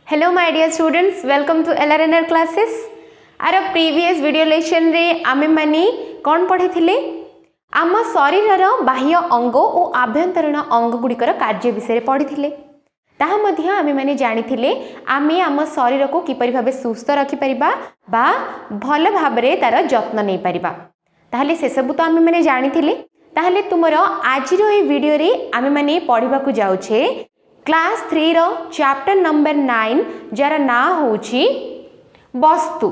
Hello my dear students, welcome to LRNR classes. Our previous video lesson ରେ ଆମେମାନେ କ'ଣ ପଢ଼ିଥିଲେ? ଆମ ଶରୀରର ବାହ୍ୟ ଅଙ୍ଗ ଓ ଆଭ୍ୟନ୍ତରୀଣ ଅଙ୍ଗ ଗୁଡ଼ିକର କାର୍ଯ୍ୟ ବିଷୟରେ ପଢ଼ିଥିଲେ। ତାହା ମଧ୍ୟ ଆମେମାନେ ଜାଣିଥିଲେ, ଆମେ ଆମ ଶରୀରକୁ କିପରି ଭାବେ ସୁସ୍ଥ ରଖିପାରିବା ବା ଭଲ ଭାବରେ ତାର ଯତ୍ନ ନେଇପାରିବା। ତାହେଲେ ସେସବୁ ତ ଆମେମାନେ ଜାଣିଥିଲେ। ତାହେଲେ ତୁମର ଆଜିର ଏଇ ଭିଡ଼ିଓରେ ଆମେମାନେ ପଢ଼ିବାକୁ ଯାଉଛେ କ୍ଲାସ୍ 3ର ଚାପ୍ଟର ନମ୍ବର 9, ଯାର ନାଁ ହେଉଛି ବସ୍ତୁ।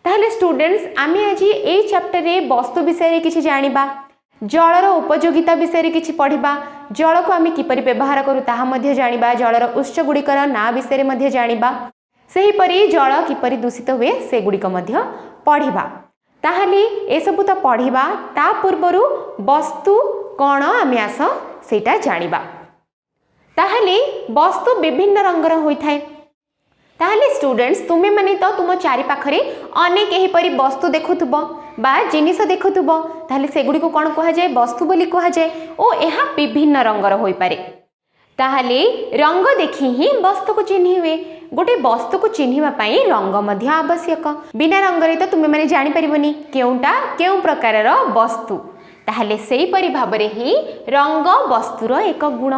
ତାହେଲେ ଷ୍ଟୁଡେଣ୍ଟସ୍, ଆମେ ଆଜି ଏଇ ଚାପ୍ଟରରେ ବସ୍ତୁ ବିଷୟରେ କିଛି ଜାଣିବା, ଜଳର ଉପଯୋଗିତା ବିଷୟରେ କିଛି ପଢ଼ିବା, ଜଳକୁ ଆମେ କିପରି ବ୍ୟବହାର କରୁ ତାହା ମଧ୍ୟ ଜାଣିବା, ଜଳର ଉତ୍ସ ଗୁଡ଼ିକର ନାଁ ବିଷୟରେ ମଧ୍ୟ ଜାଣିବା, ସେହିପରି ଜଳ କିପରି ଦୂଷିତ ହୁଏ ସେଗୁଡ଼ିକ ମଧ୍ୟ ପଢ଼ିବା। ତାହେଲେ ଏସବୁ ତ ପଢ଼ିବା, ତା ପୂର୍ବରୁ ବସ୍ତୁ କ'ଣ ଆମେ ଆସ ସେଇଟା ଜାଣିବା। ତାହେଲେ ବସ୍ତୁ ବିଭିନ୍ନ ରଙ୍ଗର ହୋଇଥାଏ। ତାହେଲେ ଷ୍ଟୁଡେଣ୍ଟସ୍, ତୁମେମାନେ ତ ତୁମ ଚାରିପାଖରେ ଅନେକ ଏହିପରି ବସ୍ତୁ ଦେଖୁଥିବ ବା ଜିନିଷ ଦେଖୁଥିବ। ତାହେଲେ ସେଗୁଡ଼ିକୁ କ'ଣ କୁହାଯାଏ? ବସ୍ତୁ ବୋଲି କୁହାଯାଏ ଓ ଏହା ବିଭିନ୍ନ ରଙ୍ଗର ହୋଇପାରେ। ତାହେଲେ ରଙ୍ଗ ଦେଖି ହିଁ ବସ୍ତୁକୁ ଚିହ୍ନି ହୁଏ। ଗୋଟେ ବସ୍ତୁକୁ ଚିହ୍ନିବା ପାଇଁ ରଙ୍ଗ ମଧ୍ୟ ଆବଶ୍ୟକ। ବିନା ରଙ୍ଗରେ ତ ତୁମେମାନେ ଜାଣିପାରିବନି କେଉଁଟା କେଉଁ ପ୍ରକାରର ବସ୍ତୁ। ତାହେଲେ ସେହିପରି ଭାବରେ ହିଁ ରଙ୍ଗ ବସ୍ତୁର ଏକ ଗୁଣ।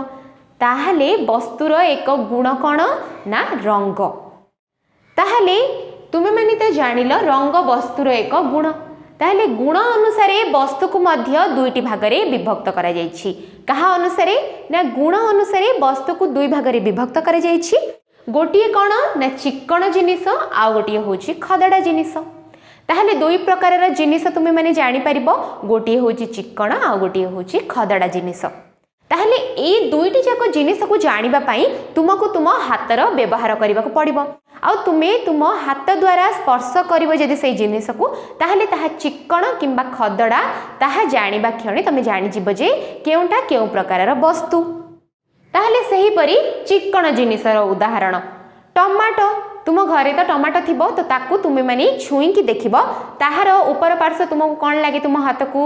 ତାହେଲେ ବସ୍ତୁର ଏକ ଗୁଣ କ'ଣ ନା ରଙ୍ଗ। ତାହେଲେ ତୁମେମାନେ ତ ଜାଣିଲ ରଙ୍ଗ ବସ୍ତୁର ଏକ ଗୁଣ। ତାହେଲେ ଗୁଣ ଅନୁସାରେ ବସ୍ତୁକୁ ମଧ୍ୟ ଦୁଇଟି ଭାଗରେ ବିଭକ୍ତ କରାଯାଇଛି। କାହା ଅନୁସାରେ ନା ଗୁଣ ଅନୁସାରେ ବସ୍ତୁକୁ ଦୁଇ ଭାଗରେ ବିଭକ୍ତ କରାଯାଇଛି। ଗୋଟିଏ କ'ଣ ନା ଚିକ୍କଣ ଜିନିଷ, ଆଉ ଗୋଟିଏ ହେଉଛି ଖଦଡ଼ା ଜିନିଷ। ତାହେଲେ ଦୁଇ ପ୍ରକାରର ଜିନିଷ ତୁମେମାନେ ଜାଣିପାରିବ। ଗୋଟିଏ ହେଉଛି ଚିକ୍କଣ, ଆଉ ଗୋଟିଏ ହେଉଛି ଖଦଡ଼ା ଜିନିଷ। ତାହେଲେ ଏଇ ଦୁଇଟି ଯାକ ଜିନିଷକୁ ଜାଣିବା ପାଇଁ ତୁମକୁ ତୁମ ହାତର ବ୍ୟବହାର କରିବାକୁ ପଡ଼ିବ। ଆଉ ତୁମେ ତୁମ ହାତ ଦ୍ୱାରା ସ୍ପର୍ଶ କରିବ ଯଦି ସେଇ ଜିନିଷକୁ, ତାହେଲେ ତାହା ଚିକ୍କଣ କିମ୍ବା ଖଦଡ଼ା ତାହା ଜାଣିବା କ୍ଷଣି ତୁମେ ଜାଣିଯିବ ଯେ କେଉଁଟା କେଉଁ ପ୍ରକାରର ବସ୍ତୁ। ତାହେଲେ ସେହିପରି ଚିକ୍କଣ ଜିନିଷର ଉଦାହରଣ ଟମାଟୋ। ତୁମ ଘରେ ତ ଟମାଟୋ ଥିବ, ତ ତାକୁ ତୁମେମାନେ ଛୁଇଁକି ଦେଖିବ, ତାହାର ଉପର ପାର୍ଶ୍ୱ ତୁମକୁ କ'ଣ ଲାଗେ? ତୁମ ହାତକୁ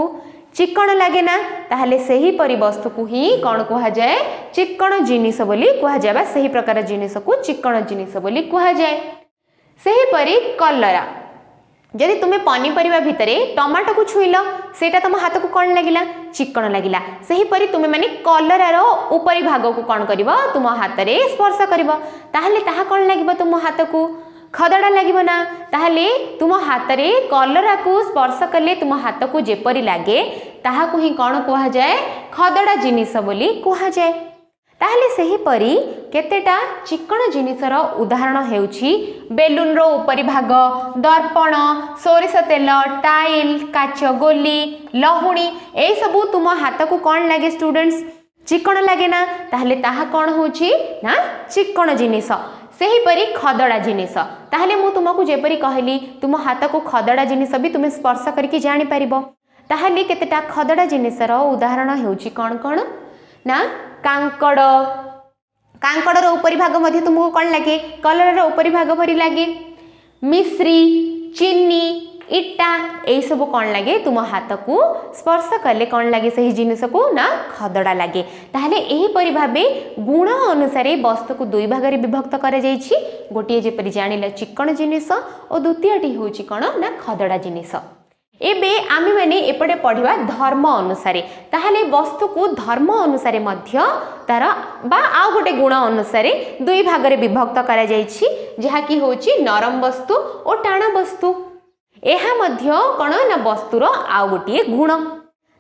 ଚିକ୍କଣ ଲାଗେ ନା? ତାହେଲେ ସେହିପରି ବସ୍ତୁକୁ ହିଁ କ'ଣ କୁହାଯାଏ? ଚିକ୍କଣ ଜିନିଷ ବୋଲି କୁହାଯାଏ ବା ସେହି ପ୍ରକାର ଜିନିଷକୁ ଚିକ୍କଣ ଜିନିଷ ବୋଲି କୁହାଯାଏ। ସେହିପରି କଲରା। ଯଦି ତୁମେ ପନିପରିବା ଭିତରେ ଟମାଟୋକୁ ଛୁଇଁଲ, ସେଇଟା ତୁମ ହାତକୁ କ'ଣ ଲାଗିଲା? ଚିକ୍କଣ ଲାଗିଲା। ସେହିପରି ତୁମେମାନେ କଲରାର ଉପରି ଭାଗକୁ କ'ଣ କରିବ? ତୁମ ହାତରେ ସ୍ପର୍ଶ କରିବ, ତାହେଲେ ତାହା କ'ଣ ଲାଗିବ ତୁମ ହାତକୁ? ଖଦଡ଼ା ଲାଗିବ ନା? ତାହେଲେ ତୁମ ହାତରେ କଲରାକୁ ସ୍ପର୍ଶ କଲେ ତୁମ ହାତକୁ ଯେପରି ଲାଗେ, ତାହାକୁ ହିଁ କ'ଣ କୁହାଯାଏ? ଖଦଡ଼ା ଜିନିଷ ବୋଲି କୁହାଯାଏ। ତାହେଲେ ସେହିପରି କେତେଟା ଚିକ୍କଣ ଜିନିଷର ଉଦାହରଣ ହେଉଛି ବେଲୁନର ଉପରି ଭାଗ, ଦର୍ପଣ, ସୋରିଷ ତେଲ, ଟାଇଲ, କାଚ ଗୋଲି, ଲହୁଣୀ। ଏଇସବୁ ତୁମ ହାତକୁ କ'ଣ ଲାଗେ ଷ୍ଟୁଡେଣ୍ଟସ୍? ଚିକ୍କଣ ଲାଗେ ନା? ତାହେଲେ ତାହା କ'ଣ ହେଉଛି ନା ଚିକ୍କଣ ଜିନିଷ। ସେହିପରି ଖଦଡ଼ା ଜିନିଷ, ତାହେଲେ ମୁଁ ତୁମକୁ ଯେପରି କହିଲି, ତୁମ ହାତକୁ ଖଦଡ଼ା ଜିନିଷ ବି ତୁମେ ସ୍ପର୍ଶ କରିକି ଜାଣିପାରିବ। ତାହେଲେ କେତେଟା ଖଦଡ଼ା ଜିନିଷର ଉଦାହରଣ ହେଉଛି କ'ଣ କ'ଣ ନା କାଙ୍କଡ଼। କାଙ୍କଡ଼ର ଉପରି ଭାଗ ମଧ୍ୟ ତୁମକୁ କ'ଣ ଲାଗେ? କଲରାର ଉପରି ଭାଗ ପରି ଲାଗେ। ମିଶ୍ରି, ଚିନି, ଇଟା, ଏଇସବୁ କ'ଣ ଲାଗେ? ତୁମ ହାତକୁ ସ୍ପର୍ଶ କଲେ କ'ଣ ଲାଗେ ସେହି ଜିନିଷକୁ ନା ଖଦଡ଼ା ଲାଗେ। ତାହେଲେ ଏହିପରି ଭାବେ ଗୁଣ ଅନୁସାରେ ବସ୍ତୁକୁ ଦୁଇ ଭାଗରେ ବିଭକ୍ତ କରାଯାଇଛି। ଗୋଟିଏ ଯେପରି ଜାଣିଲ ଚିକ୍କଣ ଜିନିଷ ଓ ଦ୍ୱିତୀୟଟି ହେଉଛି କ'ଣ ନା ଖଦଡ଼ା ଜିନିଷ। ଏବେ ଆମେମାନେ ଏପଟେ ପଢ଼ିବା ଧର୍ମ ଅନୁସାରେ। ତାହେଲେ ବସ୍ତୁକୁ ଧର୍ମ ଅନୁସାରେ ମଧ୍ୟ ତାର ବା ଆଉ ଗୋଟେ ଗୁଣ ଅନୁସାରେ ଦୁଇ ଭାଗରେ ବିଭକ୍ତ କରାଯାଇଛି, ଯାହାକି ହେଉଛି ନରମ ବସ୍ତୁ ଓ ଟାଣ ବସ୍ତୁ। ଏହା ମଧ୍ୟ କ'ଣ ନା ବସ୍ତୁର ଆଉ ଗୋଟିଏ ଗୁଣ।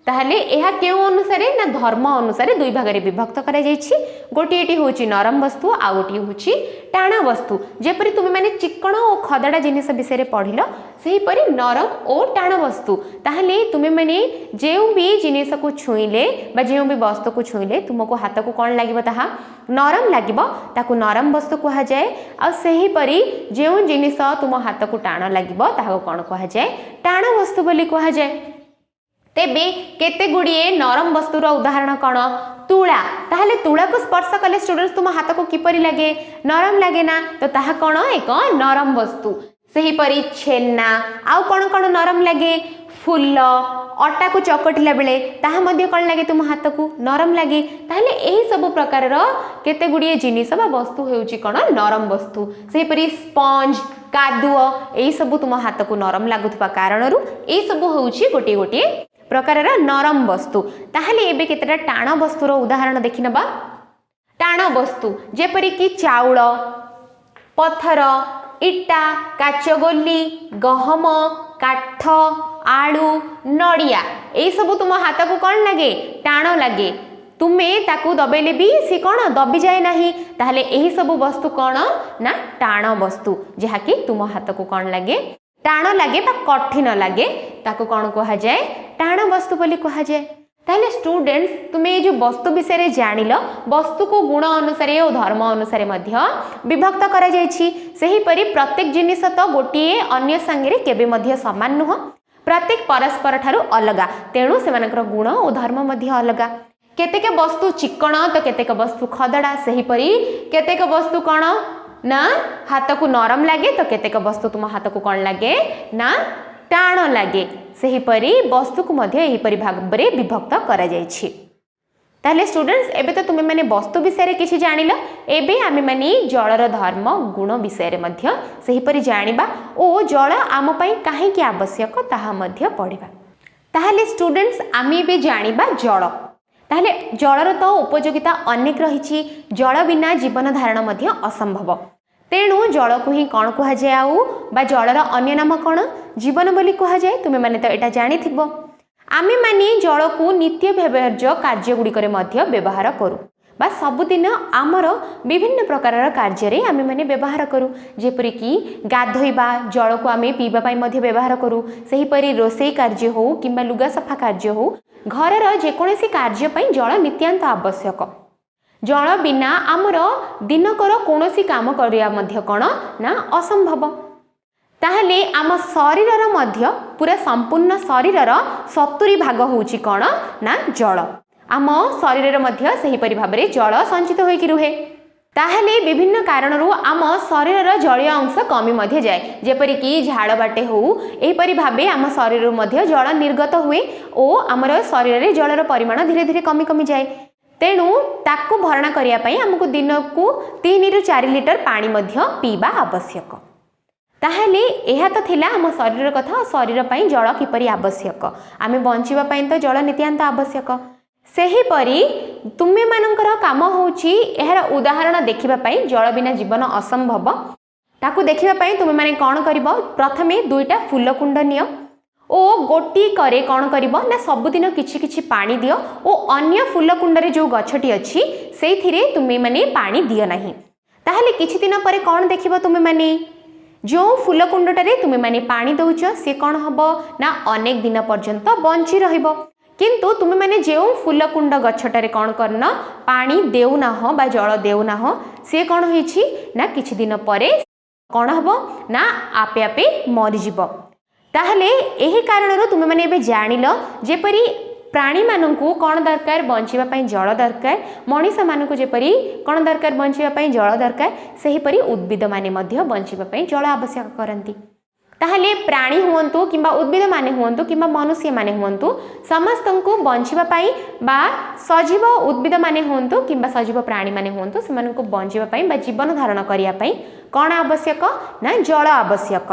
ତାହେଲେ ଏହା କେଉଁ ଅନୁସାରେ ନା ଧର୍ମ ଅନୁସାରେ ଦୁଇ ଭାଗରେ ବିଭକ୍ତ କରାଯାଇଛି। ଗୋଟିଏଟି ହେଉଛି ନରମ ବସ୍ତୁ, ଆଉ ଗୋଟିଏ ହେଉଛି ଟାଣ ବସ୍ତୁ। ଯେପରି ତୁମେମାନେ ଚିକ୍କଣ ଓ ଖଦଡ଼ା ଜିନିଷ ବିଷୟରେ ପଢ଼ିଲ, ସେହିପରି ନରମ ଓ ଟାଣ ବସ୍ତୁ। ତାହେଲେ ତୁମେମାନେ ଯେଉଁ ବି ଜିନିଷକୁ ଛୁଇଁଲେ ବା ଯେଉଁ ବି ବସ୍ତୁକୁ ଛୁଇଁଲେ ତୁମକୁ ହାତକୁ କ'ଣ ଲାଗିବ? ତାହା ନରମ ଲାଗିବ, ତାକୁ ନରମ ବସ୍ତୁ କୁହାଯାଏ। ଆଉ ସେହିପରି ଯେଉଁ ଜିନିଷ ତୁମ ହାତକୁ ଟାଣ ଲାଗିବ, ତାହାକୁ କ'ଣ କୁହାଯାଏ? ଟାଣ ବସ୍ତୁ ବୋଲି କୁହାଯାଏ। ତେବେ କେତେ ଗୁଡ଼ିଏ ନରମ ବସ୍ତୁର ଉଦାହରଣ କ'ଣ? ତୁଳା। ତାହେଲେ ତୁଳାକୁ ସ୍ପର୍ଶ କଲେ ଷ୍ଟୁଡେଣ୍ଟସ୍, ତୁମ ହାତକୁ କିପରି ଲାଗେ? ନରମ ଲାଗେ ନା? ତ ତାହା କ'ଣ? ଏକ ନରମ ବସ୍ତୁ। ସେହିପରି ଛେନା। ଆଉ କ'ଣ କ'ଣ ନରମ ଲାଗେ? ଫୁଲ, ଫୁଲ, ଅଟାକୁ ଚକଟିଲା ବେଳେ ତାହା ମଧ୍ୟ କ'ଣ ଲାଗେ? ତୁମ ହାତକୁ ନରମ ଲାଗେ। ତାହେଲେ ଏହିସବୁ ପ୍ରକାରର କେତେ ଗୁଡ଼ିଏ ଜିନିଷ ବା ବସ୍ତୁ ହେଉଛି କ'ଣ? ନରମ ବସ୍ତୁ। ସେହିପରି ସ୍ପଞ୍ଜ, କାଦୁଅ, ଏଇସବୁ ତୁମ ହାତକୁ ନରମ ଲାଗୁଥିବା କାରଣରୁ ଏଇସବୁ ହେଉଛି ଗୋଟିଏ ଗୋଟିଏ ପ୍ରକାରର ନରମ ବସ୍ତୁ। ତାହେଲେ ଏବେ କେତେଟା ଟାଣ ବସ୍ତୁର ଉଦାହରଣ ଦେଖିନେବା। ଟାଣ ବସ୍ତୁ ଯେପରିକି ଚାଉଳ, ପଥର, ଇଟା, କାଚଗୋଲି, ଗହମ, କାଠ, ଆଳୁ, ନଡ଼ିଆ, ଏଇସବୁ ତୁମ ହାତକୁ କ'ଣ ଲାଗେ? ଟାଣ ଲାଗେ। ତୁମେ ତାକୁ ଦବେଇଲେ ବି ସେ କ'ଣ ଦବିଯାଏ ନାହିଁ। ତାହେଲେ ଏହି ସବୁ ବସ୍ତୁ କ'ଣ ନା ଟାଣ ବସ୍ତୁ, ଯାହାକି ତୁମ ହାତକୁ କ'ଣ ଲାଗେ? ଟାଣ ଲାଗେ ବା କଠିନ ଲାଗେ। ତାକୁ କ'ଣ କୁହାଯାଏ? ଟାଣ ବସ୍ତୁ ବୋଲି କୁହାଯାଏ। ତାହେଲେ ଷ୍ଟୁଡେଣ୍ଟସ୍, ତୁମେ ଏଇ ଯେଉଁ ବସ୍ତୁ ବିଷୟରେ ଜାଣିଲ, ବସ୍ତୁକୁ ଗୁଣ ଅନୁସାରେ ଓ ଧର୍ମ ଅନୁସାରେ ମଧ୍ୟ ବିଭକ୍ତ କରାଯାଇଛି। ସେହିପରି ପ୍ରତ୍ୟେକ ଜିନିଷ ତ ଗୋଟିଏ ଅନ୍ୟ ସାଙ୍ଗରେ କେବେ ମଧ୍ୟ ସମାନ ନୁହଁ। ପ୍ରତ୍ୟେକ ପରସ୍ପର ଠାରୁ ଅଲଗା, ତେଣୁ ସେମାନଙ୍କର ଗୁଣ ଓ ଧର୍ମ ମଧ୍ୟ ଅଲଗା। କେତେକ ବସ୍ତୁ ଚିକ୍କଣ ତ କେତେକ ବସ୍ତୁ ଖଦଡ଼ା। ସେହିପରି କେତେକ ବସ୍ତୁ କ'ଣ ନା ହାତକୁ ନରମ ଲାଗେ ତ କେତେକ ବସ୍ତୁ ତୁମ ହାତକୁ କ'ଣ ଲାଗେ ନା ଟାଣ ଲାଗେ। ସେହିପରି ବସ୍ତୁକୁ ମଧ୍ୟ ଏହିପରି ଭାବରେ ବିଭକ୍ତ କରାଯାଇଛି। ତାହେଲେ ଷ୍ଟୁଡେଣ୍ଟସ୍, ଏବେ ତ ତୁମେମାନେ ବସ୍ତୁ ବିଷୟରେ କିଛି ଜାଣିଲ। ଏବେ ଆମେମାନେ ଜଳର ଧର୍ମ ଗୁଣ ବିଷୟରେ ମଧ୍ୟ ସେହିପରି ଜାଣିବା ଓ ଜଳ ଆମ ପାଇଁ କାହିଁକି ଆବଶ୍ୟକ ତାହା ମଧ୍ୟ ପଢ଼ିବା। ତାହେଲେ ଷ୍ଟୁଡେଣ୍ଟସ୍, ଆମେ ଏବେ ଜାଣିବା ଜଳ। ତାହେଲେ ଜଳର ତ ଉପଯୋଗିତା ଅନେକ ରହିଛି। ଜଳ ବିନା ଜୀବନ ଧାରଣ ମଧ୍ୟ ଅସମ୍ଭବ। ତେଣୁ ଜଳକୁ ହିଁ କ'ଣ କୁହାଯାଏ ଆଉ ବା ଜଳର ଅନ୍ୟ ନାମ କ'ଣ? ଜୀବନ ବୋଲି କୁହାଯାଏ। ତୁମେମାନେ ତ ଏଇଟା ଜାଣିଥିବ। ଆମେମାନେ ଜଳକୁ ନିତ୍ୟ ବ୍ୟବହାର୍ଯ୍ୟ କାର୍ଯ୍ୟ ଗୁଡ଼ିକରେ ମଧ୍ୟ ବ୍ୟବହାର କରୁ ବା ସବୁଦିନ ଆମର ବିଭିନ୍ନ ପ୍ରକାରର କାର୍ଯ୍ୟରେ ଆମେମାନେ ବ୍ୟବହାର କରୁ, ଯେପରିକି ଗାଧୋଇବା, ଜଳକୁ ଆମେ ପିଇବା ପାଇଁ ମଧ୍ୟ ବ୍ୟବହାର କରୁ। ସେହିପରି ରୋଷେଇ କାର୍ଯ୍ୟ ହେଉ କିମ୍ବା ଲୁଗା ସଫା କାର୍ଯ୍ୟ ହେଉ, ଘରର ଯେକୌଣସି କାର୍ଯ୍ୟ ପାଇଁ ଜଳ ନିତ୍ୟାନ୍ତ ଆବଶ୍ୟକ। ଜଳ ବିନା ଆମର ଦିନକର କୌଣସି କାମ କରିବା ମଧ୍ୟ କ'ଣ ନା ଅସମ୍ଭବ। ତାହେଲେ ଆମ ଶରୀରର ମଧ୍ୟ ପୁରା ସମ୍ପୂର୍ଣ୍ଣ ଶରୀରର 70% ହେଉଛି କ'ଣ ନା ଜଳ। ଆମ ଶରୀରରେ ମଧ୍ୟ ସେହିପରି ଭାବରେ ଜଳ ସଞ୍ଚିତ ହୋଇକି ରୁହେ। ତାହେଲେ ବିଭିନ୍ନ କାରଣରୁ ଆମ ଶରୀରର ଜଳୀୟ ଅଂଶ କମି ମଧ୍ୟ ଯାଏ, ଯେପରିକି ଝାଳ ବାଟେ ହେଉ, ଏହିପରି ଭାବେ ଆମ ଶରୀରରୁ ମଧ୍ୟ ଜଳ ନିର୍ଗତ ହୁଏ ଓ ଆମର ଶରୀରରେ ଜଳର ପରିମାଣ ଧୀରେ ଧୀରେ କମି କମି ଯାଏ। ତେଣୁ ତାକୁ ଭରଣା କରିବା ପାଇଁ ଆମକୁ ଦିନକୁ 3ରୁ 4 ଲିଟର ପାଣି ମଧ୍ୟ ପିଇବା ଆବଶ୍ୟକ। ତାହେଲେ ଏହା ତ ଥିଲା ଆମ ଶରୀରର କଥା, ଶରୀର ପାଇଁ ଜଳ କିପରି ଆବଶ୍ୟକ। ଆମେ ବଞ୍ଚିବା ପାଇଁ ତ ଜଳ ନିତ୍ୟାନ୍ତ ଆବଶ୍ୟକ। ସେହିପରି ତୁମେମାନଙ୍କର କାମ ହେଉଛି ଏହାର ଉଦାହରଣ ଦେଖିବା ପାଇଁ, ଜଳ ବିନା ଜୀବନ ଅସମ୍ଭବ, ତାକୁ ଦେଖିବା ପାଇଁ ତୁମେମାନେ କ'ଣ କରିବ? ପ୍ରଥମେ ଦୁଇଟା ଫୁଲକୁଣ୍ଡ ନିଅ ଓ ଗୋଟିକରେ କ'ଣ କରିବ ନା ସବୁଦିନ କିଛି କିଛି ପାଣି ଦିଅ ଓ ଅନ୍ୟ ଫୁଲକୁଣ୍ଡରେ ଯେଉଁ ଗଛଟି ଅଛି ସେଇଥିରେ ତୁମେମାନେ ପାଣି ଦିଅ ନାହିଁ। ତାହେଲେ କିଛି ଦିନ ପରେ କ'ଣ ଦେଖିବ ତୁମେମାନେ? ଯେଉଁ ଫୁଲକୁଣ୍ଡଟାରେ ତୁମେମାନେ ପାଣି ଦେଉଛ, ସେ କ'ଣ ହେବ ନା ଅନେକ ଦିନ ପର୍ଯ୍ୟନ୍ତ ବଞ୍ଚି ରହିବ। କିନ୍ତୁ ତୁମେମାନେ ଯେଉଁ ଫୁଲକୁଣ୍ଡ ଗଛଟାରେ କ'ଣ କରିନ, ପାଣି ଦେଉନାହ ବା ଜଳ ଦେଉନାହ, ସେ କ'ଣ ହେଇଛି ନା କିଛି ଦିନ ପରେ କ'ଣ ହେବ ନା ଆପେ ଆପେ ମରିଯିବ। ତାହେଲେ ଏହି କାରଣରୁ ତୁମେମାନେ ଏବେ ଜାଣିଲ, ଯେପରି ପ୍ରାଣୀମାନଙ୍କୁ କ'ଣ ଦରକାର ବଞ୍ଚିବା ପାଇଁ? ଜଳ ଦରକାର। ମଣିଷମାନଙ୍କୁ ଯେପରି କ'ଣ ଦରକାର ବଞ୍ଚିବା ପାଇଁ? ଜଳ ଦରକାର। ସେହିପରି ଉଦ୍ଭିଦମାନେ ମଧ୍ୟ ବଞ୍ଚିବା ପାଇଁ ଜଳ ଆବଶ୍ୟକ କରନ୍ତି। ତାହେଲେ ପ୍ରାଣୀ ହୁଅନ୍ତୁ କିମ୍ବା ଉଦ୍ଭିଦମାନେ ହୁଅନ୍ତୁ କିମ୍ବା ମନୁଷ୍ୟମାନେ ହୁଅନ୍ତୁ, ସମସ୍ତଙ୍କୁ ବଞ୍ଚିବା ପାଇଁ ବା ସଜୀବ ଉଦ୍ଭିଦମାନେ ହୁଅନ୍ତୁ କିମ୍ବା ସଜୀବ ପ୍ରାଣୀମାନେ ହୁଅନ୍ତୁ, ସେମାନଙ୍କୁ ବଞ୍ଚିବା ପାଇଁ ବା ଜୀବନ ଧାରଣ କରିବା ପାଇଁ କ'ଣ ଆବଶ୍ୟକ ନା ଜଳ ଆବଶ୍ୟକ।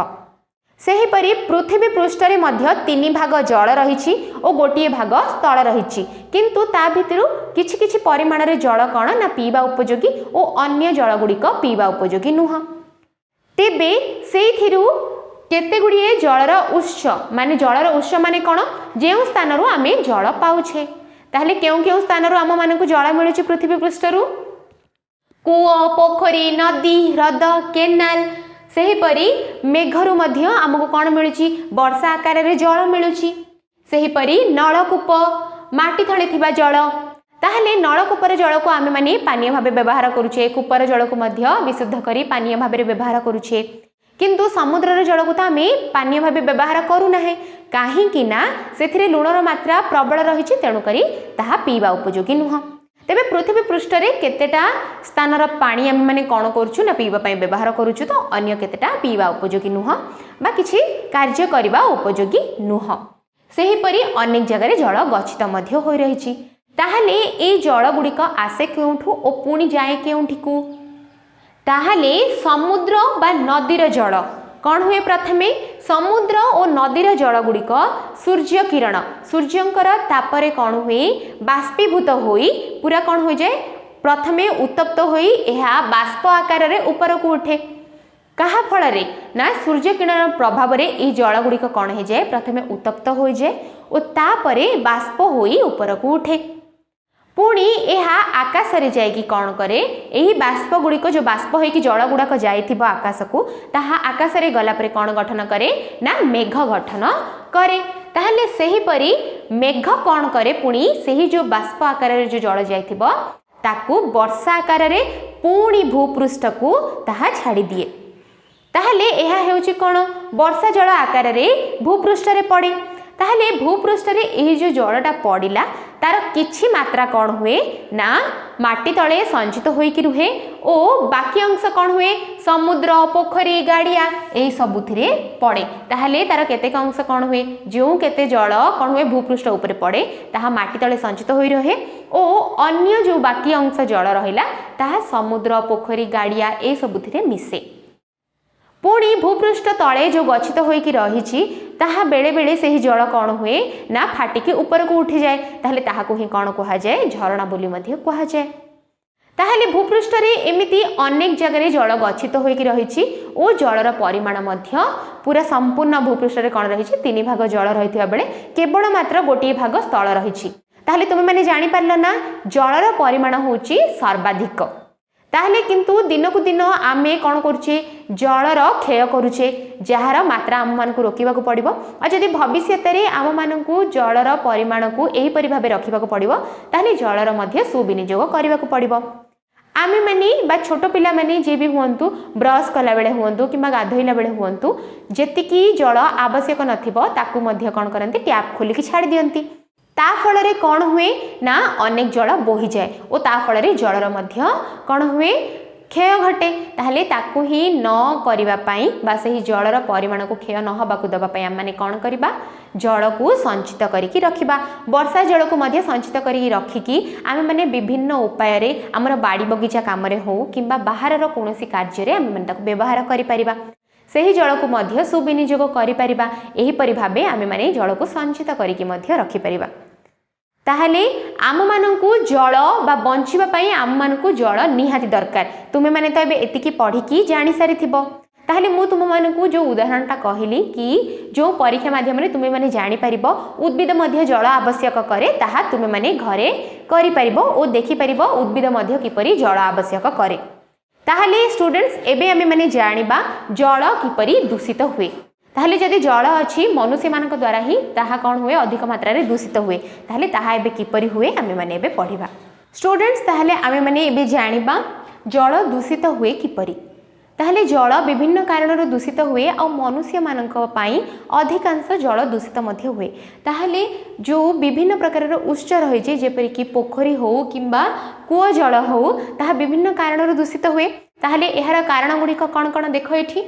ସେହିପରି ପୃଥିବୀ ପୃଷ୍ଠରେ ମଧ୍ୟ 3 ଭାଗ ଜଳ ରହିଛି ଓ ଗୋଟିଏ ଭାଗ ସ୍ଥଳ ରହିଛି। କିନ୍ତୁ ତା ଭିତରୁ କିଛି କିଛି ପରିମାଣରେ ଜଳ କ'ଣ ନା ପିଇବା ଉପଯୋଗୀ ଓ ଅନ୍ୟ ଜଳ ଗୁଡ଼ିକ ପିଇବା ଉପଯୋଗୀ ନୁହଁ। ତେବେ ସେଇଥିରୁ କେତେ ଗୁଡ଼ିଏ ଜଳର ଉତ୍ସ, ମାନେ ଜଳର ଉତ୍ସ ମାନେ କ'ଣ? ଯେଉଁ ସ୍ଥାନରୁ ଆମେ ଜଳ ପାଉଛେ। ତାହେଲେ କେଉଁ କେଉଁ ସ୍ଥାନରୁ ଆମମାନଙ୍କୁ ଜଳ ମିଳୁଛି ପୃଥିବୀ ପୃଷ୍ଠରୁ? କୂଅ, ପୋଖରୀ, ନଦୀ, ହ୍ରଦ, କେନାଲ। ସେହିପରି ମେଘରୁ ମଧ୍ୟ ଆମକୁ କ'ଣ ମିଳୁଛି? ବର୍ଷା ଆକାରରେ ଜଳ ମିଳୁଛି। ସେହିପରି ନଳକୂପ, ମାଟି ତଳେ ଥିବା ଜଳ। ତାହେଲେ ନଳକୂପର ଜଳକୁ ଆମେମାନେ ପାନୀୟ ଭାବେ ବ୍ୟବହାର କରୁଛେ, କୂପର ଜଳକୁ ମଧ୍ୟ ବିଶୁଦ୍ଧ କରି ପାନୀୟ ଭାବରେ ବ୍ୟବହାର କରୁଛେ। କିନ୍ତୁ ସମୁଦ୍ରର ଜଳକୁ ତ ଆମେ ପାନୀୟ ଭାବେ ବ୍ୟବହାର କରୁନାହେଁ, କାହିଁକି ନା ସେଥିରେ ଲୁଣର ମାତ୍ରା ପ୍ରବଳ ରହିଛି, ତେଣୁକରି ତାହା ପିଇବା ଉପଯୋଗୀ ନୁହଁ। ତେବେ ପୃଥିବୀ ପୃଷ୍ଠରେ କେତେଟା ସ୍ଥାନର ପାଣି ଆମେମାନେ କ'ଣ କରୁଛୁ ନା ପିଇବା ପାଇଁ ବ୍ୟବହାର କରୁଛୁ, ତ ଅନ୍ୟ କେତେଟା ପିଇବା ଉପଯୋଗୀ ନୁହଁ ବା କିଛି କାର୍ଯ୍ୟ କରିବା ଉପଯୋଗୀ ନୁହଁ। ସେହିପରି ଅନେକ ଜାଗାରେ ଜଳ ଗଚ୍ଛିତ ମଧ୍ୟ ହୋଇ ରହିଛି। ତାହେଲେ ଏଇ ଜଳ ଗୁଡ଼ିକ ଆସେ କେଉଁଠୁ ଓ ପୁଣି ଯାଏ କେଉଁଠିକୁ? ତାହେଲେ ସମୁଦ୍ର ବା ନଦୀର ଜଳ କ'ଣ ହୁଏ? ପ୍ରଥମେ ସମୁଦ୍ର ଓ ନଦୀର ଜଳ ଗୁଡ଼ିକ ସୂର୍ଯ୍ୟ କିରଣ, ସୂର୍ଯ୍ୟଙ୍କର ତାପରେ କ'ଣ ହୁଏ? ବାଷ୍ପୀଭୂତ ହୋଇ ପୁରା କ'ଣ ହୋଇଯାଏ? ପ୍ରଥମେ ଉତ୍ତପ୍ତ ହୋଇ ଏହା ବାଷ୍ପ ଆକାରରେ ଉପରକୁ ଉଠେ। କାହା ଫଳରେ ନା ସୂର୍ଯ୍ୟ କିରଣ ପ୍ରଭାବରେ ଏହି ଜଳ ଗୁଡ଼ିକ କ'ଣ ହେଇଯାଏ? ପ୍ରଥମେ ଉତ୍ତପ୍ତ ହୋଇଯାଏ ଓ ତାପରେ ବାଷ୍ପ ହୋଇ ଉପରକୁ ଉଠେ। ପୁଣି ଏହା ଆକାଶରେ ଯାଇକି କ'ଣ କରେ? ଏହି ବାଷ୍ପ ଗୁଡ଼ିକ, ଯେଉଁ ବାଷ୍ପ ହୋଇକି ଜଳ ଗୁଡ଼ାକ ଯାଇଥିବ ଆକାଶକୁ, ତାହା ଆକାଶରେ ଗଲା ପରେ କ'ଣ ଗଠନ କରେ ନା ମେଘ ଗଠନ କରେ। ତାହେଲେ ସେହିପରି ମେଘ କ'ଣ କରେ? ପୁଣି ସେହି ଯେଉଁ ବାଷ୍ପ ଆକାରରେ ଯେଉଁ ଜଳ ଯାଇଥିବ, ତାକୁ ବର୍ଷା ଆକାରରେ ପୁଣି ଭୂପୃଷ୍ଠକୁ ତାହା ଛାଡ଼ିଦିଏ। ତାହେଲେ ଏହା ହେଉଛି କ'ଣ? ବର୍ଷା ଜଳ ଆକାରରେ ଭୂପୃଷ୍ଠରେ ପଡ଼େ। ତାହେଲେ ଭୂପୃଷ୍ଠରେ ଏହି ଯେଉଁ ଜଳଟା ପଡ଼ିଲା, ତାର କିଛି ମାତ୍ରା କ'ଣ ହୁଏ ନା ମାଟି ତଳେ ସଞ୍ଚିତ ହୋଇକି ରୁହେ ଓ ବାକି ଅଂଶ କ'ଣ ହୁଏ? ସମୁଦ୍ର, ପୋଖରୀ, ଗାଡ଼ିଆ ଏହି ସବୁଥିରେ ପଡ଼େ। ତାହେଲେ ତାର କେତେକ ଅଂଶ କ'ଣ ହୁଏ? ଯେଉଁ କେତେ ଜଳ କ'ଣ ହୁଏ ଭୂପୃଷ୍ଠ ଉପରେ ପଡ଼େ, ତାହା ମାଟି ତଳେ ସଞ୍ଚିତ ହୋଇ ରହେ ଓ ଅନ୍ୟ ଯେଉଁ ବାକି ଅଂଶ ଜଳ ରହିଲା, ତାହା ସମୁଦ୍ର, ପୋଖରୀ, ଗାଡ଼ିଆ ଏସବୁଥିରେ ମିଶେ। ପୁଣି ଭୂପୃଷ୍ଠ ତଳେ ଯେଉଁ ଗଚ୍ଛିତ ହୋଇକି ରହିଛି, ତାହା ବେଳେବେଳେ ସେହି ଜଳ କ'ଣ ହୁଏ ନା ଫାଟିକି ଉପରକୁ ଉଠିଯାଏ। ତାହେଲେ ତାହାକୁ ହିଁ କ'ଣ କୁହାଯାଏ? ଝରଣା ବୋଲି ମଧ୍ୟ କୁହାଯାଏ। ତାହେଲେ ଭୂପୃଷ୍ଠରେ ଏମିତି ଅନେକ ଜାଗାରେ ଜଳ ଗଚ୍ଛିତ ହୋଇକି ରହିଛି ଓ ଜଳର ପରିମାଣ ମଧ୍ୟ ପୁରା ସମ୍ପୂର୍ଣ୍ଣ ଭୂପୃଷ୍ଠରେ କ'ଣ ରହିଛି? ତିନି ଭାଗ ଜଳ ରହିଥିବା ବେଳେ କେବଳ ମାତ୍ର ଗୋଟିଏ ଭାଗ ସ୍ଥଳ ରହିଛି। ତାହେଲେ ତୁମେମାନେ ଜାଣିପାରିଲ ନା ଜଳର ପରିମାଣ ହେଉଛି ସର୍ବାଧିକ। ତାହେଲେ କିନ୍ତୁ ଦିନକୁ ଦିନ ଆମେ କ'ଣ କରୁଛେ? ଜଳର କ୍ଷୟ କରୁଛେ, ଯାହାର ମାତ୍ରା ଆମମାନଙ୍କୁ ରୋକିବାକୁ ପଡ଼ିବ। ଆଉ ଯଦି ଭବିଷ୍ୟତରେ ଆମମାନଙ୍କୁ ଜଳର ପରିମାଣକୁ ଏହିପରି ଭାବେ ରଖିବାକୁ ପଡ଼ିବ, ତାହେଲେ ଜଳର ମଧ୍ୟ ସୁବିନିଯୋଗ କରିବାକୁ ପଡ଼ିବ। ଆମେମାନେ ବା ଛୋଟ ପିଲାମାନେ ଯିଏ ବି ହୁଅନ୍ତୁ, ବ୍ରସ୍ କଲାବେଳେ ହୁଅନ୍ତୁ କିମ୍ବା ଗାଧୋଇଲା ବେଳେ ହୁଅନ୍ତୁ, ଯେତିକି ଜଳ ଆବଶ୍ୟକ ନଥିବ ତାକୁ ମଧ୍ୟ କ'ଣ କରନ୍ତି? ଟ୍ୟାପ୍ ଖୋଲିକି ଛାଡ଼ି ଦିଅନ୍ତି। ତା ଫଳରେ କ'ଣ ହୁଏ ନା ଅନେକ ଜଳ ବୋହିଯାଏ ଓ ତା ଫଳରେ ଜଳର ମଧ୍ୟ କ'ଣ ହୁଏ? କ୍ଷୟ ଘଟେ। ତାହେଲେ ତାକୁ ହିଁ ନ କରିବା ପାଇଁ ବା ସେହି ଜଳର ପରିମାଣକୁ କ୍ଷୟ ନ ହେବାକୁ ଦେବା ପାଇଁ ଆମେମାନେ କ'ଣ କରିବା? ଜଳକୁ ସଞ୍ଚିତ କରିକି ରଖିବା। ବର୍ଷା ଜଳକୁ ମଧ୍ୟ ସଞ୍ଚିତ କରିକି ରଖିକି ଆମେମାନେ ବିଭିନ୍ନ ଉପାୟରେ ଆମର ବାଡ଼ି ବଗିଚା କାମରେ ହେଉ କିମ୍ବା ବାହାରର କୌଣସି କାର୍ଯ୍ୟରେ ଆମେମାନେ ତାକୁ ବ୍ୟବହାର କରିପାରିବା। ସେହି ଜଳକୁ ମଧ୍ୟ ସୁବିନିଯୋଗ କରିପାରିବା। ଏହିପରି ଭାବେ ଆମେମାନେ ଜଳକୁ ସଞ୍ଚିତ କରିକି ମଧ୍ୟ ରଖିପାରିବା। ତାହେଲେ ଆମମାନଙ୍କୁ ଜଳ ବା ବଞ୍ଚିବା ପାଇଁ ଆମମାନଙ୍କୁ ଜଳ ନିହାତି ଦରକାର। ତୁମେମାନେ ତ ଏବେ ଏତିକି ପଢ଼ିକି ଜାଣିସାରିଥିବ। ତାହେଲେ ମୁଁ ତୁମମାନଙ୍କୁ ଯେଉଁ ଉଦାହରଣଟା କହିଲି କି ଯେଉଁ ପରୀକ୍ଷା ମାଧ୍ୟମରେ ତୁମେମାନେ ଜାଣିପାରିବ ଉଦ୍ଭିଦ ମଧ୍ୟ ଜଳ ଆବଶ୍ୟକ କରେ, ତାହା ତୁମେମାନେ ଘରେ କରିପାରିବ ଓ ଦେଖିପାରିବ ଉଦ୍ଭିଦ ମଧ୍ୟ କିପରି ଜଳ ଆବଶ୍ୟକ କରେ। ତାହେଲେ ଷ୍ଟୁଡେଣ୍ଟସ୍, ଏବେ ଆମେମାନେ ଜାଣିବା ଜଳ କିପରି ଦୂଷିତ ହୁଏ। ତାହେଲେ ଯଦି ଜଳ ଅଛି, ମନୁଷ୍ୟମାନଙ୍କ ଦ୍ୱାରା ହିଁ ତାହା କ'ଣ ହୁଏ? ଅଧିକ ମାତ୍ରାରେ ଦୂଷିତ ହୁଏ। ତାହେଲେ ତାହା ଏବେ କିପରି ହୁଏ, ଆମେମାନେ ଏବେ ପଢ଼ିବା। ଷ୍ଟୁଡେଣ୍ଟସ୍, ତାହେଲେ ଆମେମାନେ ଏବେ ଜାଣିବା ଜଳ ଦୂଷିତ ହୁଏ କିପରି। ତାହେଲେ ଜଳ ବିଭିନ୍ନ କାରଣରୁ ଦୂଷିତ ହୁଏ ଆଉ ମନୁଷ୍ୟମାନଙ୍କ ପାଇଁ ଅଧିକାଂଶ ଜଳ ଦୂଷିତ ମଧ୍ୟ ହୁଏ। ତାହେଲେ ଯେଉଁ ବିଭିନ୍ନ ପ୍ରକାରର ଉତ୍ସ ରହିଛି, ଯେପରିକି ପୋଖରୀ ହେଉ କିମ୍ବା କୂଅ ଜଳ ହେଉ, ତାହା ବିଭିନ୍ନ କାରଣରୁ ଦୂଷିତ ହୁଏ। ତାହେଲେ ଏହାର କାରଣ ଗୁଡ଼ିକ କ'ଣ କ'ଣ ଦେଖ ଏଠି।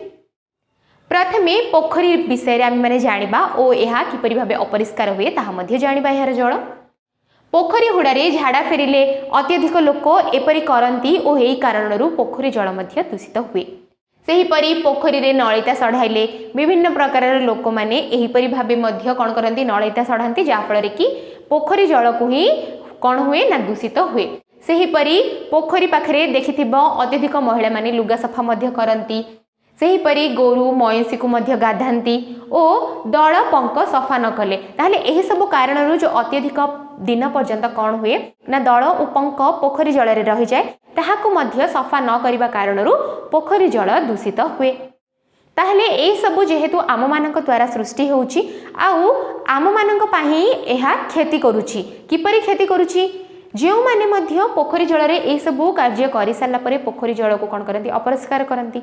ପ୍ରଥମେ ପୋଖରୀ ବିଷୟରେ ଆମେମାନେ ଜାଣିବା ଓ ଏହା କିପରି ଭାବେ ଅପରିଷ୍କାର ହୁଏ ତାହା ମଧ୍ୟ ଜାଣିବା। ଏହାର ଜଳ ପୋଖରୀ ହୁଡ଼ାରେ ଝାଡ଼ା ଫେରିଲେ ଅତ୍ୟଧିକ ଲୋକ ଏପରି କରନ୍ତି ଓ ଏହି କାରଣରୁ ପୋଖରୀ ଜଳ ମଧ୍ୟ ଦୂଷିତ ହୁଏ। ସେହିପରି ପୋଖରୀରେ ନଳିତା ସଢ଼ାଇଲେ ବିଭିନ୍ନ ପ୍ରକାରର ଲୋକମାନେ ଏହିପରି ଭାବେ ମଧ୍ୟ କ'ଣ କରନ୍ତି? ନଳିତା ସଢ଼ାନ୍ତି, ଯାହାଫଳରେ କି ପୋଖରୀ ଜଳକୁ ହିଁ କ'ଣ ହୁଏ ନା ଦୂଷିତ ହୁଏ। ସେହିପରି ପୋଖରୀ ପାଖରେ ଦେଖିଥିବ ଅତ୍ୟଧିକ ମହିଳାମାନେ ଲୁଗା ସଫା ମଧ୍ୟ କରନ୍ତି। ସେହିପରି ଗୋରୁ ମଇଁଷିକୁ ମଧ୍ୟ ଗାଧାନ୍ତି ଓ ଦଳ ପଙ୍କ ସଫା ନ କଲେ, ତାହେଲେ ଏହିସବୁ କାରଣରୁ ଯେଉଁ ଅତ୍ୟଧିକ ଦିନ ପର୍ଯ୍ୟନ୍ତ କ'ଣ ହୁଏ ନା ଦଳ ଓ ପଙ୍କ ପୋଖରୀ ଜଳରେ ରହିଯାଏ, ତାହାକୁ ମଧ୍ୟ ସଫା ନ କରିବା କାରଣରୁ ପୋଖରୀ ଜଳ ଦୂଷିତ ହୁଏ। ତାହେଲେ ଏହିସବୁ ଯେହେତୁ ଆମମାନଙ୍କ ଦ୍ୱାରା ସୃଷ୍ଟି ହେଉଛି ଆଉ ଆମମାନଙ୍କ ପାଇଁ ଏହା କ୍ଷତି କରୁଛି। କିପରି କ୍ଷତି କରୁଛି? ଯେଉଁମାନେ ମଧ୍ୟ ପୋଖରୀ ଜଳରେ ଏହିସବୁ କାର୍ଯ୍ୟ କରିସାରିଲା ପରେ ପୋଖରୀ ଜଳକୁ କ'ଣ କରନ୍ତି? ଅପରିଷ୍କାର କରନ୍ତି।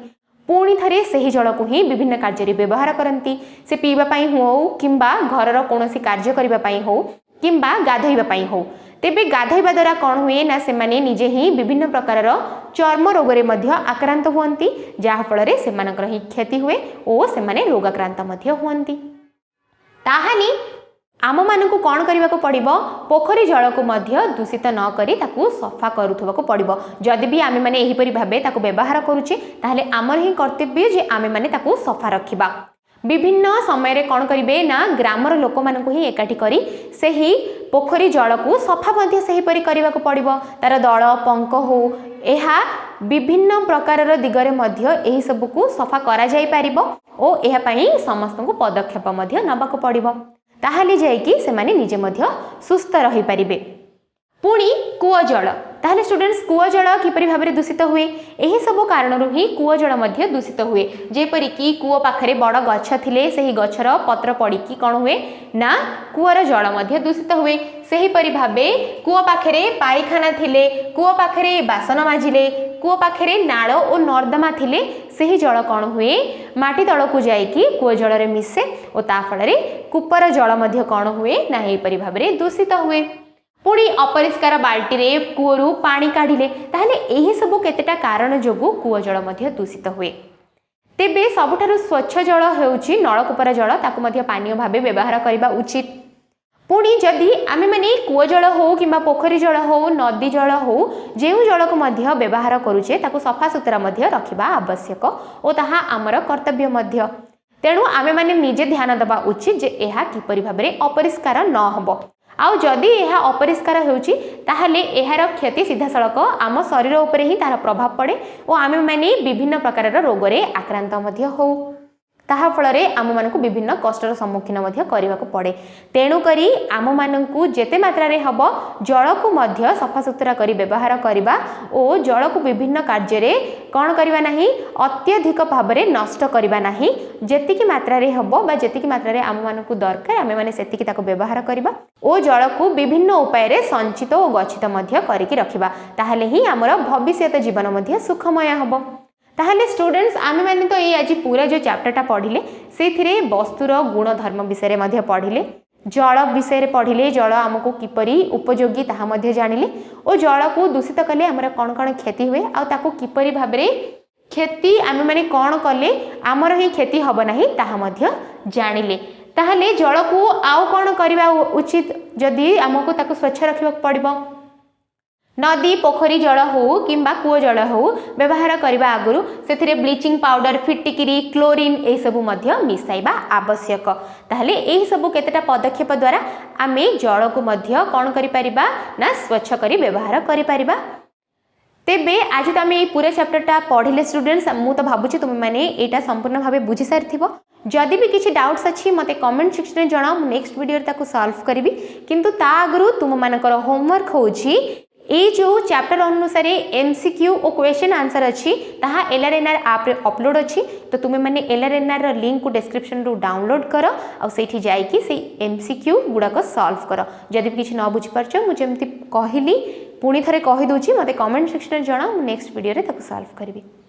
ପୁଣି ଥରେ ସେହି ଜଳକୁ ହିଁ ବିଭିନ୍ନ କାର୍ଯ୍ୟରେ ବ୍ୟବହାର କରନ୍ତି, ସେ ପିଇବା ପାଇଁ ହେଉ କିମ୍ବା ଘରର କୌଣସି କାର୍ଯ୍ୟ କରିବା ପାଇଁ ହେଉ କିମ୍ବା ଗାଧୋଇବା ପାଇଁ ହେଉ। ତେବେ ଗାଧୋଇବା ଦ୍ୱାରା କ'ଣ ହୁଏ ନା ସେମାନେ ନିଜେ ହିଁ ବିଭିନ୍ନ ପ୍ରକାରର ଚର୍ମ ରୋଗରେ ମଧ୍ୟ ଆକ୍ରାନ୍ତ ହୁଅନ୍ତି, ଯାହାଫଳରେ ସେମାନଙ୍କର ହିଁ କ୍ଷତି ହୁଏ ଓ ସେମାନେ ରୋଗାକ୍ରାନ୍ତ ମଧ୍ୟ ହୁଅନ୍ତି। ତାହେଲେ ଆମମାନଙ୍କୁ କ'ଣ କରିବାକୁ ପଡ଼ିବ? ପୋଖରୀ ଜଳକୁ ମଧ୍ୟ ଦୂଷିତ ନ କରି ତାକୁ ସଫା କରୁଥିବାକୁ ପଡ଼ିବ। ଯଦି ବି ଆମେମାନେ ଏହିପରି ଭାବେ ତାକୁ ବ୍ୟବହାର କରୁଛେ, ତାହେଲେ ଆମର ହିଁ କର୍ତ୍ତବ୍ୟ ଯେ ଆମେମାନେ ତାକୁ ସଫା ରଖିବା। ବିଭିନ୍ନ ସମୟରେ କ'ଣ କରିବେ ନା ଗ୍ରାମର ଲୋକମାନଙ୍କୁ ହିଁ ଏକାଠି କରି ସେହି ପୋଖରୀ ଜଳକୁ ସଫା ମଧ୍ୟ ସେହିପରି କରିବାକୁ ପଡ଼ିବ। ତାର ଦଳ ପଙ୍କ ହଉ, ଏହା ବିଭିନ୍ନ ପ୍ରକାରର ଦିଗରେ ମଧ୍ୟ ଏହିସବୁକୁ ସଫା କରାଯାଇପାରିବ ଓ ଏହା ପାଇଁ ସମସ୍ତଙ୍କୁ ପଦକ୍ଷେପ ମଧ୍ୟ ନେବାକୁ ପଡ଼ିବ। ତାହେଲେ ଯାଇକି ସେମାନେ ନିଜେ ମଧ୍ୟ ସୁସ୍ଥ ରହିପାରିବେ। ପୁଣି କୂଅ ଜଳ। ତାହେଲେ ଷ୍ଟୁଡେଣ୍ଟସ୍, କୂଅ ଜଳ କିପରି ଭାବରେ ଦୂଷିତ ହୁଏ? ଏହିସବୁ କାରଣରୁ ହିଁ କୂଅ ଜଳ ମଧ୍ୟ ଦୂଷିତ ହୁଏ। ଯେପରିକି କୂଅ ପାଖରେ ବଡ଼ ଗଛ ଥିଲେ ସେହି ଗଛର ପତ୍ର ପଡ଼ିକି କ'ଣ ହୁଏ ନା କୂଅର ଜଳ ମଧ୍ୟ ଦୂଷିତ ହୁଏ। ସେହିପରି ଭାବେ କୂଅ ପାଖରେ ପାଇଖାନା ଥିଲେ, କୂଅ ପାଖରେ ବାସନ ମାଜିଲେ, କୂଅ ପାଖରେ ନାଳ ଓ ନର୍ଦ୍ଦମା ଥିଲେ ସେହି ଜଳ କ'ଣ ହୁଏ? ମାଟି ତଳକୁ ଯାଇକି କୂଅ ଜଳରେ ମିଶେ ଓ ତା ଫଳରେ କୂପର ଜଳ ମଧ୍ୟ କ'ଣ ହୁଏ ନା ଏହିପରି ଭାବରେ ଦୂଷିତ ହୁଏ। ପୁଣି ଅପରିଷ୍କାର ବାଲ୍ଟିରେ କୂଅରୁ ପାଣି କାଢ଼ିଲେ। ତାହେଲେ ଏହିସବୁ କେତେଟା କାରଣ ଯୋଗୁଁ କୂଅ ଜଳ ମଧ୍ୟ ଦୂଷିତ ହୁଏ। ତେବେ ସବୁଠାରୁ ସ୍ୱଚ୍ଛ ଜଳ ହେଉଛି ନଳକୂପର ଜଳ। ତାକୁ ମଧ୍ୟ ପାନୀୟ ଭାବେ ବ୍ୟବହାର କରିବା ଉଚିତ। ପୁଣି ଯଦି ଆମେମାନେ କୂଅ ଜଳ ହେଉ କିମ୍ବା ପୋଖରୀ ଜଳ ହେଉ, ନଦୀ ଜଳ ହେଉ, ଯେଉଁ ଜଳକୁ ମଧ୍ୟ ବ୍ୟବହାର କରୁଛେ, ତାକୁ ସଫାସୁତୁରା ମଧ୍ୟ ରଖିବା ଆବଶ୍ୟକ ଓ ତାହା ଆମର କର୍ତ୍ତବ୍ୟ ମଧ୍ୟ। ତେଣୁ ଆମେମାନେ ନିଜେ ଧ୍ୟାନ ଦେବା ଉଚିତ ଯେ ଏହା କିପରି ଭାବରେ ଅପରିଷ୍କାର ନ ହେବ। ଆଉ ଯଦି ଏହା ଅପରିଷ୍କାର ହେଉଛି, ତାହେଲେ ଏହାର କ୍ଷତି ସିଧାସଳଖ ଆମ ଶରୀର ଉପରେ ହିଁ ତାହାର ପ୍ରଭାବ ପଡ଼େ ଓ ଆମେମାନେ ବିଭିନ୍ନ ପ୍ରକାରର ରୋଗରେ ଆକ୍ରାନ୍ତ ମଧ୍ୟ ହେଉ। ତାହା ଫଳରେ ଆମମାନଙ୍କୁ ବିଭିନ୍ନ କଷ୍ଟର ସମ୍ମୁଖୀନ ମଧ୍ୟ କରିବାକୁ ପଡ଼େ। ତେଣୁକରି ଆମମାନଙ୍କୁ ଯେତେ ମାତ୍ରାରେ ହେବ ଜଳକୁ ମଧ୍ୟ ସଫାସୁତୁରା କରି ବ୍ୟବହାର କରିବା ଓ ଜଳକୁ ବିଭିନ୍ନ କାର୍ଯ୍ୟରେ କ'ଣ କରିବା ନାହିଁ, ଅତ୍ୟଧିକ ଭାବରେ ନଷ୍ଟ କରିବା ନାହିଁ। ଯେତିକି ମାତ୍ରାରେ ହେବ ବା ଯେତିକି ମାତ୍ରାରେ ଆମମାନଙ୍କୁ ଦରକାର, ଆମେମାନେ ସେତିକି ତାକୁ ବ୍ୟବହାର କରିବା ଓ ଜଳକୁ ବିଭିନ୍ନ ଉପାୟରେ ସଞ୍ଚିତ ଓ ଗଚ୍ଛିତ ମଧ୍ୟ କରିକି ରଖିବା। ତାହେଲେ ହିଁ ଆମର ଭବିଷ୍ୟତ ଜୀବନ ମଧ୍ୟ ସୁଖମୟ ହେବ। ତାହେଲେ ଷ୍ଟୁଡେଣ୍ଟସ୍, ଆମେମାନେ ତ ଏଇ ଆଜି ପୁରା ଯେଉଁ ଚାପ୍ଟରଟା ପଢ଼ିଲେ, ସେଇଥିରେ ବସ୍ତୁର ଗୁଣଧର୍ମ ବିଷୟରେ ମଧ୍ୟ ପଢ଼ିଲେ, ଜଳ ବିଷୟରେ ପଢ଼ିଲେ, ଜଳ ଆମକୁ କିପରି ଉପଯୋଗୀ ତାହା ମଧ୍ୟ ଜାଣିଲେ ଓ ଜଳକୁ ଦୂଷିତ କଲେ ଆମର କ'ଣ କ'ଣ କ୍ଷତି ହୁଏ ଆଉ ତାକୁ କିପରି ଭାବରେ କ୍ଷତି ଆମେମାନେ କ'ଣ କଲେ ଆମର ହିଁ କ୍ଷତି ହେବ ନାହିଁ, ତାହା ମଧ୍ୟ ଜାଣିଲେ। ତାହେଲେ ଜଳକୁ ଆଉ କ'ଣ କରିବା ଉଚିତ ଯଦି ଆମକୁ ତାକୁ ସ୍ୱଚ୍ଛ ରଖିବାକୁ ପଡ଼ିବ? ନଦୀ ପୋଖରୀ ଜଳ ହେଉ କିମ୍ବା କୂଅ ଜଳ ହେଉ, ବ୍ୟବହାର କରିବା ଆଗରୁ ସେଥିରେ ବ୍ଲିଚିଂ ପାଉଡ଼ର, ଫିଟିକିରି, କ୍ଲୋରିନ୍ ଏହିସବୁ ମଧ୍ୟ ମିଶାଇବା ଆବଶ୍ୟକ। ତାହେଲେ ଏହିସବୁ କେତେଟା ପଦକ୍ଷେପ ଦ୍ୱାରା ଆମେ ଜଳକୁ ମଧ୍ୟ କ'ଣ କରିପାରିବା ନା ସ୍ୱଚ୍ଛ କରି ବ୍ୟବହାର କରିପାରିବା। ତେବେ ଆଜି ତ ଆମେ ଏଇ ପୁରା ଚାପ୍ଟରଟା ପଢ଼ିଲେ। ଷ୍ଟୁଡେଣ୍ଟସ୍, ମୁଁ ତ ଭାବୁଛି ତୁମେମାନେ ଏଇଟା ସମ୍ପୂର୍ଣ୍ଣ ଭାବେ ବୁଝି ସାରିଥିବ। ଯଦି ବି କିଛି ଡାଉଟ୍ସ ଅଛି, ମୋତେ କମେଣ୍ଟ ସେକ୍ସନରେ ଜଣାଅ, ମୁଁ ନେକ୍ସଟ ଭିଡ଼ିଓରେ ତାକୁ ସଲ୍ଭ କରିବି। କିନ୍ତୁ ତା ଆଗରୁ ତୁମମାନଙ୍କର ହୋମୱାର୍କ ହେଉଛି, ଏଇ ଯେଉଁ ଚାପ୍ଟର ଅନୁସାରେ ଏମସିକ୍ୟୁ ଓ କ୍ୱେଶ୍ଚନ୍ ଆନ୍ସର ଅଛି, ତାହା ଏଲ୍ଆର୍ଏନ୍ଆର୍ ଆପ୍ରେ ଅପଲୋଡ଼ ଅଛି। ତ ତୁମେମାନେ ଏଲ୍ଆର୍ଏନ୍ଆର୍ର ଲିଙ୍କକୁ ଡେସ୍କ୍ରିପ୍ସନରୁ ଡାଉନଲୋଡ଼ କର ଆଉ ସେଇଠି ଯାଇକି ସେଇ ଏମସିକ୍ୟୁ ଗୁଡ଼ାକ ସଲ୍ଭ କର। ଯଦି ବି କିଛି ନ ବୁଝିପାରୁଛ, ମୁଁ ଯେମିତି କହିଲି ପୁଣି ଥରେ କହିଦେଉଛି, ମୋତେ କମେଣ୍ଟ ସେକ୍ସନରେ ଜଣାଅ, ମୁଁ ନେକ୍ସଟ ଭିଡ଼ିଓରେ ତାକୁ ସଲ୍ଭ କରିବି।